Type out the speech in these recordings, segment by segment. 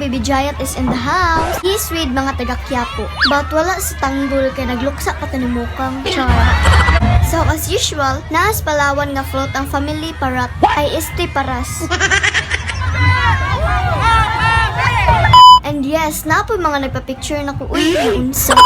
Baby Giant is in the house. He's with mga taga Quiapo. But wala sa tanggol kay nagluksa pa to ni Mukang. Char. So as usual, naas Palawan nga float ang family parat ay este paras. And yes, naa po mga nagpa-picture na ko, uy, unsa.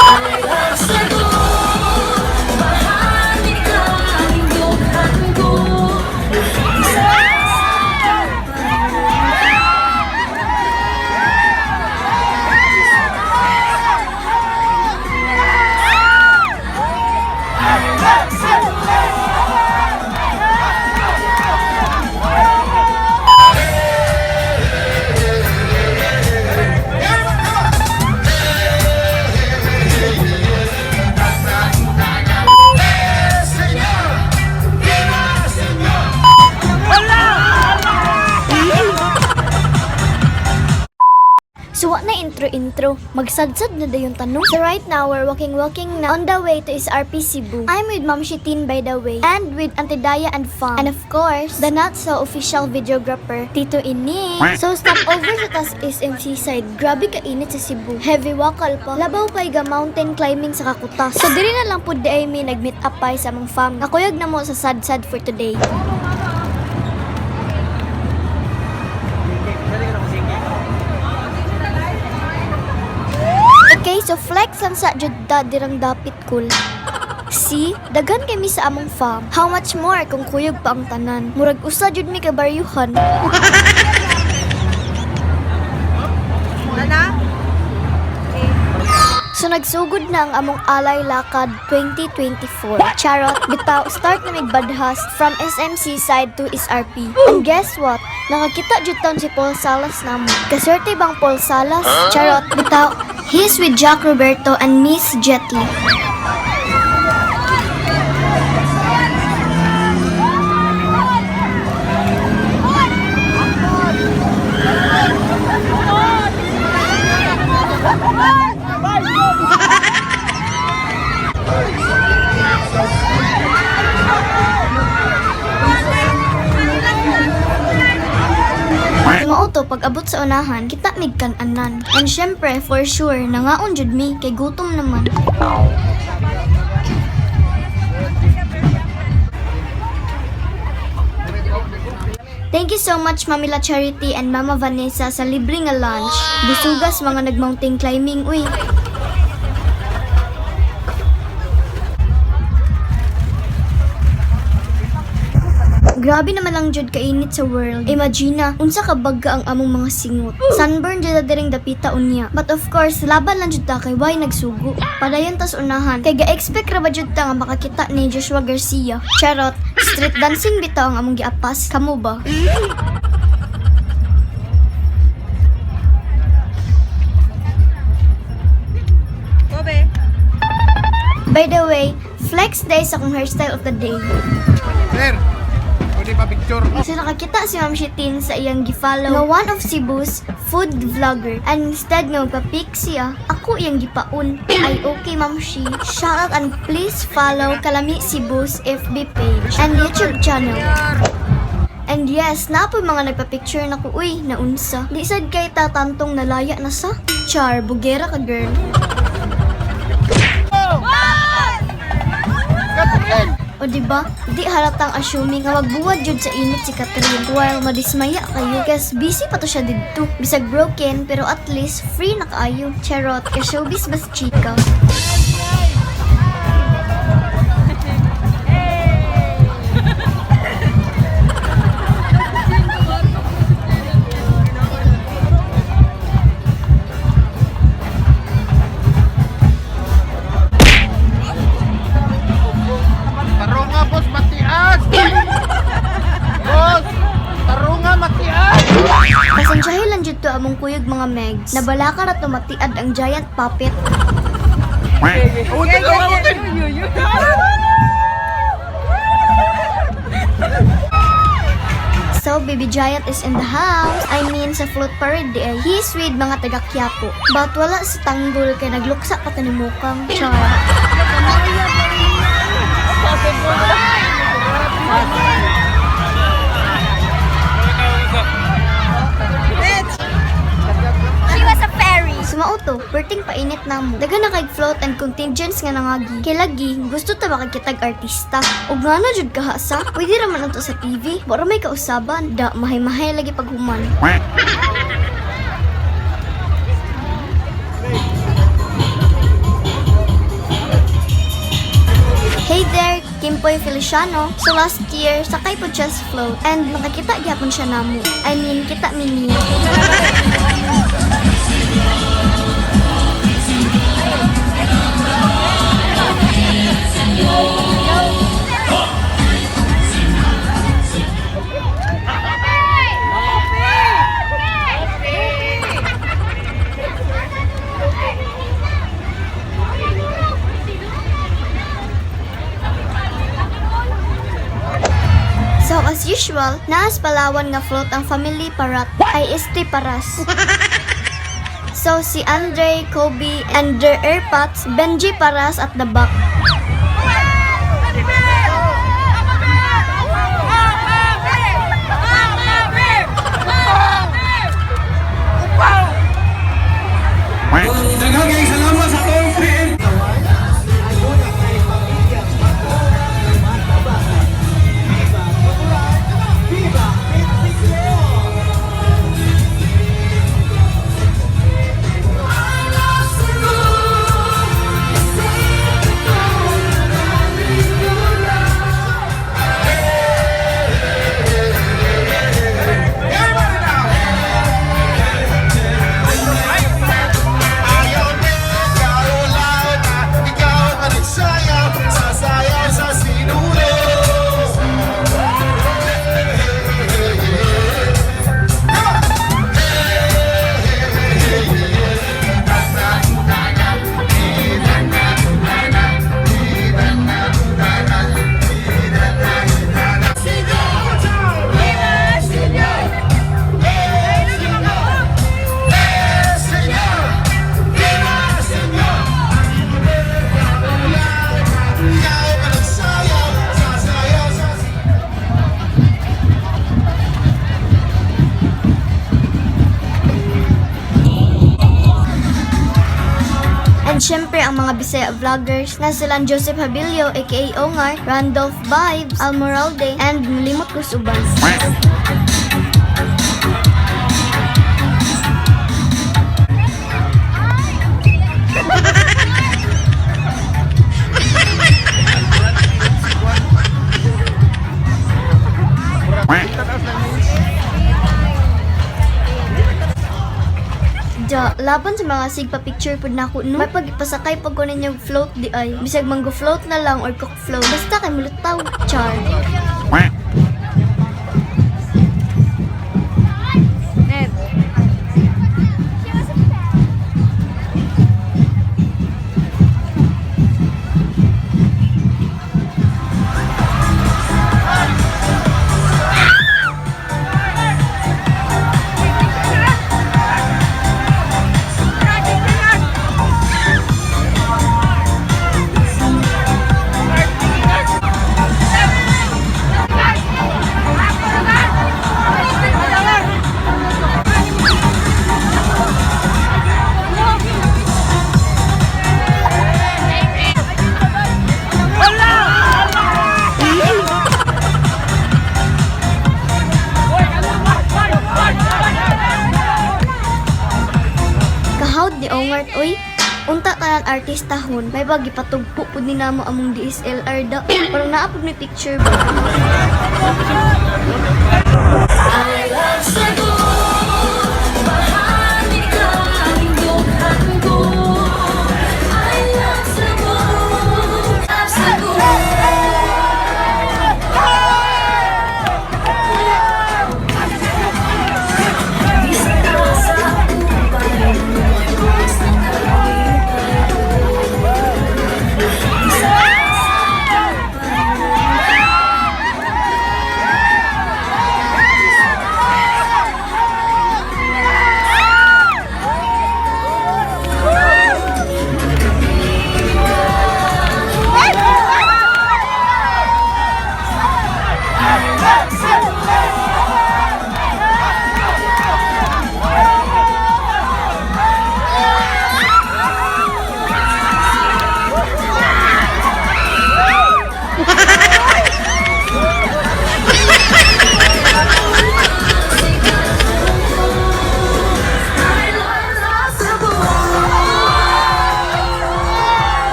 So wa na intro-intro, magsadsad na dayon tanong. So right now, we're walking-walking na on the way to SRP Cebu. I'm with Ma'am Shitin, by the way, and with Auntie Daya and Fam. And of course, the not so official videographer, Tito Ini. So stop over sa tas SM Seaside. Grabe ka init sa Cebu. Heavy wakal pa. Labaw pa ga mountain climbing sa kakutas. So diri na lang pud di ay mi nag-meet up pa sa among fam. Nakuyog na mo sa sad-sad for today. Okay, so flex lang sa jud ta dirang dapit cool. See, daghan kami sa among farm. How much more kung kuyog pa ang tanan? Murag usa jud mi ka baryuhan. So nagsugod na ang among Alay Lakad 2024. Charot, bitaw, start na migbadhas from SMC side to SRP. And guess what? Nakakita jud taon si Paul Salas namo. Kaswerte bang Paul Salas? Charot, bitaw, he's with Jack Roberto and Miss Jetly. Mao to pag abot sa unahan, kita mig kan-anan. And syempre, for sure, nangaon jud mi kay gutom naman. Thank you so much, Mamila Charity and Mama Vanessa, sa libre nga lunch. Busugas mga nag-mountain climbing, uy. Grabe naman lang jud kainit sa world. Imagine na, unsa ka bagga ang among mga singot. Sunburn jud na diring dapita unya. But of course, laban lang jud ta kay way nagsugo. Padayon tas unahan. Kay ga-expect ra ba jud ta nga makakita ni Joshua Garcia. Charot, street dancing bitaw ang among giapas. Kamo ba? Kobe. By the way, flex day sa akong hairstyle of the day. Sir, pwede pa picture? So nakakita si Ma'am Shitin sa iyang gifollow nga one of Cebu's food vlogger. And instead nga magpa-pic siya, ako iyang gipaun. Ay okay, Ma'am Shi. Shout out and please follow Kalami Cebu's FB page and YouTube channel. And yes, naa po mga nagpa-picture na ko, uy, naunsa. Di sad kay tatantong nalaya na sa. Char, bugera ka, girl. O di ba? Di halatang assuming nga magbuwad jud sa init si Catherine while madismaya kayo kasi busy pa to siya didto. Bisag broken pero at least free na kaayo. Charot, ka showbiz bas chika. Tarunga, boss, matias! Boss, tarunga, matias! Pasensyahin lang jud to among kuyog mga megs. Nabalaka ra tumatiad ang giant puppet. Utin, utin! So, Baby Giant is in the house. I mean, sa float parade di ay. He's with mga taga Quiapo. But wala sa tanggol kay nagluksa pa to ni Mukang. Char. to, perting painit namo. Daghan na kay float and contingents nga nangagi. Kay lagi, gusto ta makakitag artista. Ug ngano jud kaha sa? Pwede ra man unto sa TV. Wa ra may kausaban. Da mahay-mahay lagi paghuman. Hey there, Kimpoy Feliciano. So last year, sakay po siya sa float and nakakita gyapon siya namo. I mean, kita mi niya. So as usual, naas Palawan nga float ang family Parat ay este Paras. So si Andre, Kobe, and their airpods, Benji Paras at the back. Daghang kayong salamat sa atong PM. Ayaw ikaw lang, ikaw ang nagsayaw, sasayaw sa sinulo. Ikaw ang nagsayaw, sasayaw sa And syempre ang mga Bisaya vloggers na silang Joseph Habilio aka Ongar, Randolph Vibes, Almoralde, and Mulimot Kusuban. Ja, laban sa mga sigpa picture pud nako no. May pagpasakay pag ko ninyo float di ay. Bisag mango float na lang or cook float. Basta kay mulutaw, char. Ned. Kahawd ni Ongart oy. Unta tanan artista hon, may bagi patugpo pud ni namo among DSLR da. Parang naa pud may picture ba.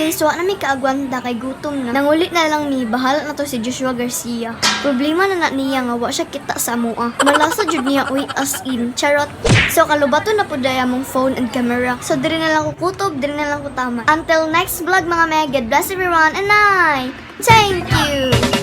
case wa na mi kaagwanta kay gutom na. Nanguli na lang mi, bahala na to si Joshua Garcia. Problema na na niya nga wa siya kita sa amoa. Malasa jud niya uy, as in. Charot. So kalubato na pud diay among phone and camera. So diri na lang ko kutob, diri na lang ko tama. Until next vlog, mga me, God bless everyone and I thank you.